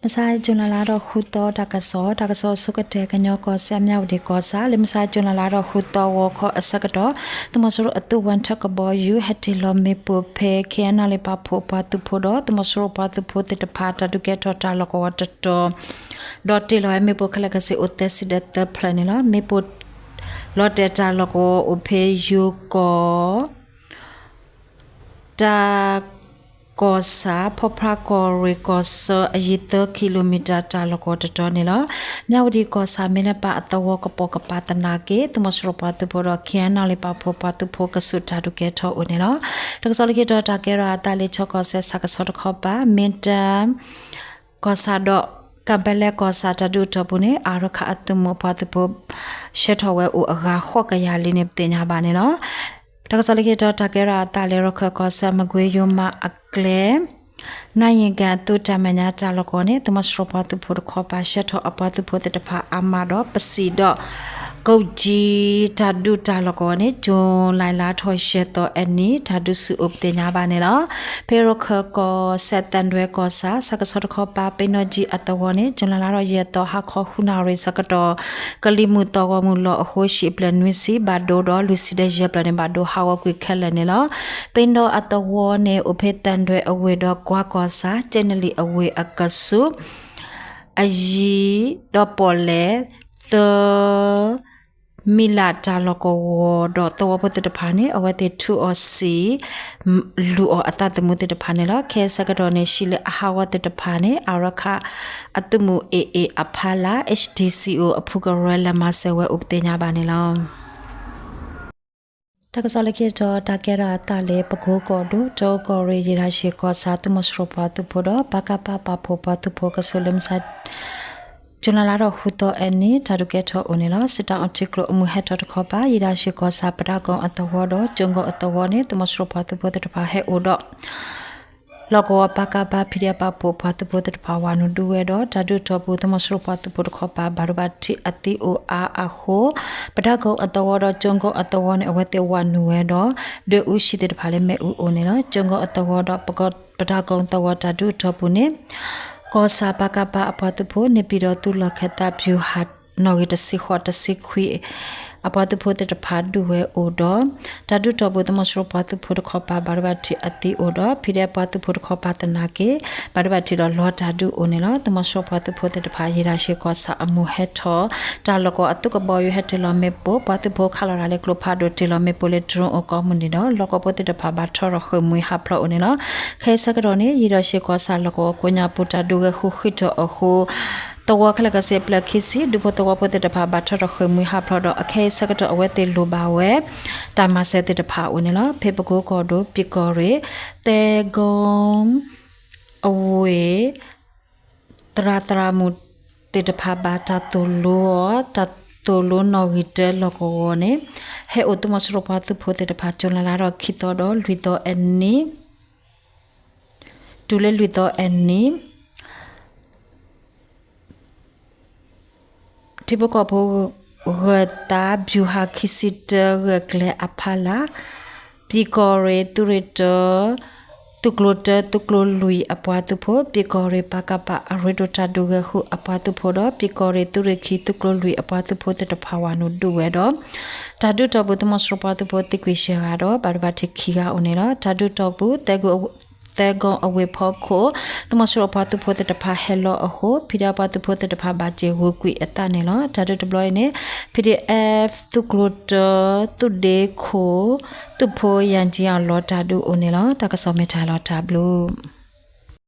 မုၢ်မဆါ ကၠူၤလဲလါထီၣ်ဃုသီ တၢ်ကစီၣ်, တၢ်ကစီၣ်အဆိကတၢၢ် ကညီကီၢ်စဲၣ် မၠးဝတံၣ်ကီၢ်ဆၣ် လၢမုၢ်မဆါ ကၠူၤလဲလါထီၣ်ဃုသီ ဂီၤခီအဆၢကတီၢ် သုးမီၤစိရိၤအသုး ဝၣ်ထၢၣ်ကဘီယူၤ ဟဲတ့ၢ်လီၤမ့ၣ်ပိၢ်ဖဲ ခ့ၣ်အဲၣ်နၣ်လ့ၣ် ပာ်ဖှိၣ်ပှၤသုးဖိဒီး သုးမီၤစိရိၤပှၤသုးဖိသ့ၣ်တဖၣ် တၢ်ဒုးကဲထီၣ်တၢ်လီၢ်ကဝီၤတတီၤ ဒီးတ့ၢ်လီၤဝဲမ့ၣ်ပိၢ်ခဲလၢာ်ခဲဆ့ အိၣ်သၢဆံဒီးသၢဖျၢၣ်န့ၣ်လီၤ. မ့ၣ်ပိၢ်လီၤတဲာ်တၢ်လီၢ်ကဝီၤအိၣ်ဖဲယိၤကီၢ် တၢ်ကီၢ်ဆၣ် ဖီဖျါကီၢ်ရ့ၣ်ကီၢ်ဆၢ အယံၤသၢကံလိမံၤတၢ် တၢ်လီၢ်ကဝီၤတတီၤန့ၣ်လီၤ. မၠးဝတံၣ်ကီၢ်ဆၣ် မ့ၢ်လၢပၢ်အသဝီကပိာ်ကပၤသနာ်က့ သုးမီၤစိရိၤပှၤသုးဖိဒီး ခ့ၣ်အဲၣ်နၣ်လ့ၣ် ပာ်ဖှိၣ်ပှၤသုးဖိကဆူးတၢ်ဒုးကဲထီၣ်အိၣ်န့ၣ်လီၤ. တၢ်ကစီၣ်လၢခံတီၤ တၢ်ကဲထီၣ်အသးလၢ ခၠ့ၣ်ကီၢ်စဲၣ် ဆၣ်ကဆီတခီပၤ မ့ၢ်တၢ် ကီၢ်ဆၣ်ဒီး ကၣ်ပဲလဲကီၢ်ဆၣ် တၢ်ဒုးအတီၢ်ပူၤန့ၣ် အါရခၣ်အသုးမုၢ်အပှၤသုးဖိ ဆှၢထီၣ်ဝဲအိၣ်အဂၤဃိးကယၤလံန့ၣ် ပသ့ၣ်ညါဘၣ်န့ၣ်လီၤ. တၢ်ကစီၣ်လၢခံတီၤ တၢ်ကဲထီၣ်အသးလၢ ရခၢၣ်ကီၢ်စဲၣ် မကွ့ယိၤမးအကျဲ နါယံၤကၣ်သုးတၢ်မဲာ်ညါတၢ်လီၢ်ကဝီၤန့ၣ် သုးမီၤစိရိၤပှၤသုးဖိတခီပၤ ဆှၢထီၣ်အပှၤသုးဖိသ့ၣ်တဖၣ်အါမးဒီး ပစံးဒီး ကိးကၠံ တၢ်ဒုးတၢ်လီၢ်ကဝီၤန့ၣ် ကၠူၤလဲလါထီၣ်ယဲၢ်သီအနံၤ တၢ်ဒုးဆူၣ်အိၣ်ပသ့ၣ်ညါဘၣ်န့ၣ်လီၤ. ဖဲရခၢၣ်ကီၢ်စဲၣ် သၣ်ဒွဲကီၢ်ဆၣ် ဆၣ်ကဆီတခီပၤ ပ့ၤနီၣ်ကၠံအသဝီန့ၣ် ကၠူၤလဲလါထီၣ်ယဲၢ်သီ ဟါခီဃုနၣ်ရံၣ်ဆၢကတီၢ် ကလံၤမုၢ်သီၣ်ဂီၤမုၢ်လီၤအဃိ ဟံၣ်အပျဲၢ်နွံဆံဘၣ်ဒိဒီး လွံၢ်ဆံဒီးယဲၢ်ပျဲၢ်န့ၣ် ဘၣ်ဒိဟးဂီၤကွံာ်ခဲလၢာ်န့ၣ်လီၤ. ပ့ၤနီၣ်အသဝီန့ၣ် အိၣ်ဖဲသၣ်ဒွဲအဝ့ၢ်ဒီးကွါကီၢ်ဆၣ် ကဲနလံၣ်အဝ့ၢ်အကဆူး အယံၤဒီးပီၣ်လဲၣ် သၢ မံလးတၢ်လီၢ်ကဝီၤဒီး သဝီဖိသ့ၣ်တဖၣ်န့ၣ် အဝဲသ့ၣ်ထူးအီၤစံာ် လူၤအီၤအသးသမူသ့ၣ်တဖၣ်န့ၣ်လီၤ. ခဲအံၤဆၢကတီၢ်န့ၣ် ဟံၣ်လၢအဟးဂီၤသ့ၣ်တဖၣ်န့ၣ် အါရခၣ်အသုးမုၢ် AA အဖီလာ် H D C O အဖုကရၢ လဲၤမၤစၢၤဝဲအိၣ်ပသ့ၣ်ညါဘၣ်န့ၣ်လီၤ. တၢ်ကစီၣ်လၢခံတီၤ တၢ်ကဲထီၣ်အသးလၢ ပကိကီၢ်ဒိၣ် တၢကီၢ်ရ့ၣ် ယံၤဒၣ်ဆံးကီၢ်ဆၣ် သုးမီၤစိရိၤပှၤသုးဖိဒီး ပကဖ ပာ်ဖှိၣ်ပှၤသုးဖိကဆူး လၢမုၢ်မဆါ ကၠူၤလဲလါထီၣ်ဃုသီအနံၤ တၢ်ဒုးကဲထီၣ်အိၣ်န့ၣ်လီၤ. စံးတၢ်အီထံကျိအမုၢ်ဟဲထီၣ်တခီပၤ ယံၤဒၣ်ဆံးကီၢ်ဆၣ် ပဒၣ်ကိအသဝီဒီး ကၠိကိအသဝီန့ၣ် သုးမီၤစိရိၤပှၤသုးဖိသ့ၣ်တဖၣ်ဟဲအိၣ်ဒီး လီၢ်ကဝီၤ ပကဖ PDF ပာ်ဖှိၣ်ပှၤသုးဖိသ့ၣ်တဖၣ် ဝၤနုာ်ဒုးဝဲဒီး တၢ်ဒုးအတီၢ်ပူၤ သုးမီၤစိရိၤပှၤသုးဖိတခီပၤ ဘၣ်ဒိဘၣ်ထံးအသံအိၣ်အါအဃိ ပဒၣ်ကိအသဝီဒီး ကၠိကိအသဝီန့ၣ် အဝဲသ့ၣ်ဝၤနုာ်ဝဲဒီး ဒွဲၣ်အူဆံးသ့ၣ်တဖၣ်လၢမ့ၣ်အူအိၣ်န့ၣ်လီၤ. ကၠိကိအသဝီဒီး ပဒၣ်ကိအသဝီ တၢ်ဒုးအတီၢ်ပူၤန့ၣ် ကီၢ်ဆၣ် ပကဖ အပှၤသုးဖိ န့ၣ်ပၠံၣ်ဒီးသုးလီၢ်ခၢၣ်သး ဗျူဟာ နီၣ်ဂံၢ်တဆံဃိး တဆံခွံ အပှၤသုးဖိသ့ၣ်တဖၣ်ဒုးဝဲအိၣ်ဒီး တၢ်ဒုးအတီၢ်ပူၤ သုးမီၤစိရိၤပှၤသုးဖိတခီပၤ ဘၣ်ဒိဘၣ်ထံးအသံအိၣ်ဒီး PDF ပှၤသုးဖိတခီပၤသနာ်က့ ဘၣ်ဒိဘၣ်ထံးဒီးလီၤတၢ်ဒုးအိၣ်န့ၣ်လီၤ. သုးမီၤစိရိၤပှၤသုးဖိသ့ၣ်တဖၣ် ယံၤဒၣ်ဆံးကီၢ်ဆၣ်အမုၢ်ဟဲထီၣ် တၢ်လီၢ်ကဝီၤအသုးကဘီယူၤ ဟဲတ့ၢ်လီၤမ့ၣ်ပိၢ် ပှၤသုးဖိခးလီၤတၢ်လၢကျိဖးဒိၣ် တ့ၢ်လီၤမ့ၣ်ပိၢ်လၢ drone အိၣ်ကိးမုၢ်နံၤဒီး လီၢ်ကဝီၤဖိသ့ၣ်တဖၣ် ဘၣ်ထီၣ်ထီၣ်ဃ့ၢ်မှံဟးဖျိးအိၣ်န့ၣ်လီၤ. ခဲအံၤဆၢကတီၢ်န့ၣ် ယံၤဒၣ်ဆံးကီၢ်ဆၣ်လီၢ်ကဝီၤကိးညါပူၤ တၢ်ဒုးဂဲၤဃုာ်ဃံးထီၣ်အဃိ သဝီခဲလၢာ်ခဲဆ့ ပျၢၤခံဆံ ဒူဖိသဝီဖိသ့ၣ်တဖၣ် ဘၣ်ထီၣ်ထီၣ်ဃ့ၢ်မှံဟးဖျိးဒီး အခဲအံၤဆၢကတီၢ်အဝဲသ့ၣ်လိၣ်ဘၣ်ဝဲ တၢ်မၤစၢၤသ့ၣ်တဖၣ်အိၣ်န့ၣ်လီၤ. ဖဲပကိကီၢ်ဒိၣ် ပၠံၣ်ကီၢ်ရ့ၣ် သဲကိ အဝ့ၢ် သရၣ်သရၣ်မုၣ်သ့ၣ်တဖၣ် ဘၣ်တၢ်သိၣ်လိအီၤ တၢ်သိၣ်လိနီၣ်ဂံၢ်တၢလီၢ်ကဝီၤန့ၣ် ဟဲအိၣ်သုးမီၤစိရိၤပှၤသုးဖိသ့ၣ်တဖၣ် ကၠူၤလဲလါထီၣ်ခံသီဒီးလွံၢ်သီအနံၤ တုၤလၢလွံၢ်သီအနံၤ ထံဖိကီၢ်ဖိ ဂၢၢ်သး ဗျူဟာ ခံဆံတၢ ဂၢၢ်ကျၢၤအဖီလာ် ပၠံၣ်ကီၢ်ရ့ၣ် သုးရ့ၣ်တၢ သုးကျိၤတၢ သုးကျိၤလွံၢ်အပှၤသုးဖိ ပၠံၣ်ကီၢ်ရ့ၣ် ပကဖ အရ့ဒိၣ်တၢ်ဒုးဂဲၤဃုာ်အပှၤသုးဖိဒီး ပၠံၣ်ကီၢ်ရ့ၣ် သုးရ့ၣ်ခံ သုးကျိၤလွံၢ်အပှၤသုးဖိသ့ၣ်တဖၣ် ဝၤနုာ်ဒုးဝဲဒီး တၢ်ဒုးအတီၢ်ပူၤ သုးမီၤစိရိၤပှၤသုးဖိသံကွံာ်ယဲၢ်ဂၤဒီး ဘၣ်ဒိဘၣ်ထံးခံဂၤအိၣ်န့ၣ်လီၤ. တၢ်ဒုးအတီၢ်ပူၤ သဲကိအဝ့ၢ်ဖီခိၣ် သုးမီၤစိရိၤပှၤသုးဖိသ့ၣ်တဖၣ်ဟဲလီၤအဃိ PDF ပှၤသုးဖိသ့ၣ်တဖၣ် ဘၣ်စၢၤဂုာ်ကွံာ်အသးန့ၣ်လီၤ. တၢ်ဒုးတဘျီအံၤန့ၣ် PDF သုးကျိၤတၢ သုးဒ့ခိၣ် သုးဖိ ယၣ်ကၠံအီၣ် လီၤတၢ်ဒုးအိၣ်န့ၣ်လီၤ. တၢ်ကစီၣ်မ့ၢ်တၢ်လီၤတၢ်ဘျုး